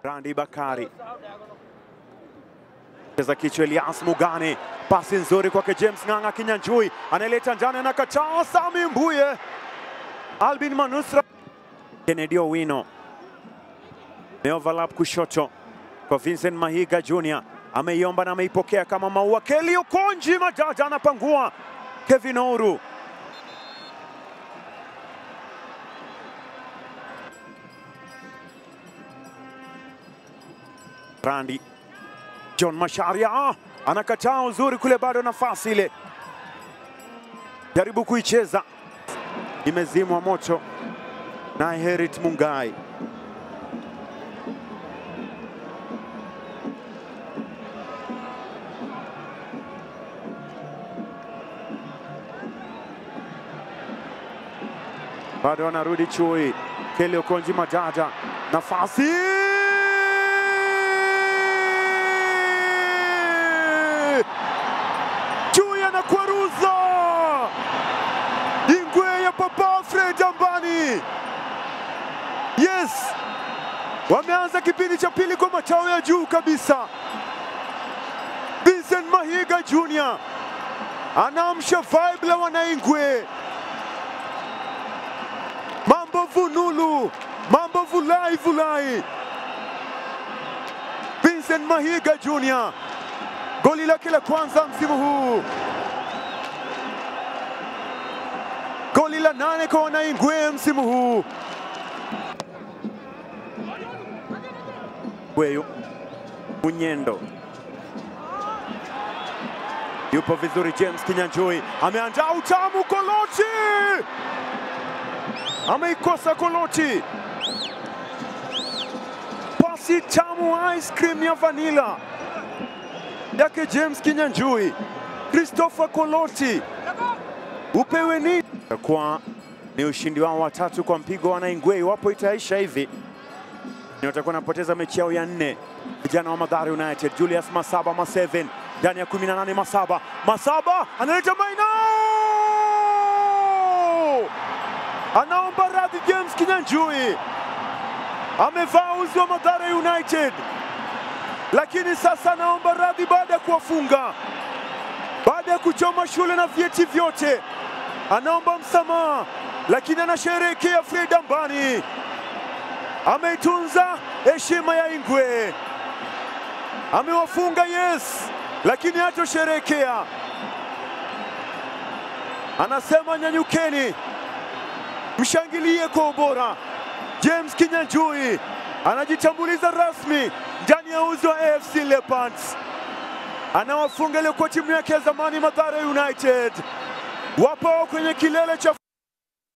Randi Bakari cheza kichwa Elias Mugani, pasi nzuri kwake James Ng'ang'a Kinyanjui, analeta ndani, anakataa Sami Mbuye. Albin Manusra, Kennedy Owino overlap kushoto kwa Vincent Mahiga Jr, ameiomba na ameipokea kama maua. Kelly Okonji Madada anapangua Kevin Ouru. Randi John Masharia anakataa uzuri kule, bado nafasi ile, jaribu kuicheza, imezimwa moto na Herit Mungai. Bado anarudi Chui. Kelly Okonji Madada, nafasi Chui anakwaruza Ingwe ya Papa Fred Ambani. Yes, wameanza kipindi cha pili kwa machao ya juu kabisa. Vincent Mahiga Jr anaamsha vibe la wanaingwe. Mambo vunulu, mambo vulai vulai. Vincent Mahiga Jr, goli lake la kwanza msimu huu, goli la 8 kwa wanaingwe msimu huu. Weyo Munyendo yupo vizuri. James Kinyanjui ameandaa utamu. Koloti ameikosa. Koloti, pasi tamu, ice cream ya vanilla yake James Kinyanjui. Christopher Koloti, upewe ni kwa ni ushindi wao wa 3 kwa mpigo wanaingwe. Iwapo itaisha hivi, ni watakuwa wanapoteza mechi yao ya 4 vijana wa Mathare United. Julius Masaba Ma7 ndani ya 18. Masaba, Masaba analeta maina, anaomba radhi James Kinyanjui, amevaa uzi wa Mathare United, lakini sasa anaomba radhi baada ya kuwafunga, baada ya kuchoma shule na vyeti vyote, anaomba msamaha, lakini anasherehekea. Fred Ambani ameitunza heshima ya Ingwe, amewafunga yes, lakini hatosherehekea. Anasema nyanyukeni, mshangilie kwa ubora. James Kinyanjui anajitambuliza rasmi ndani ya uzi wa AFC Leopards, anawafunga ile kwa timu yake ya zamani Mathare United. Wapo kwenye kilele cha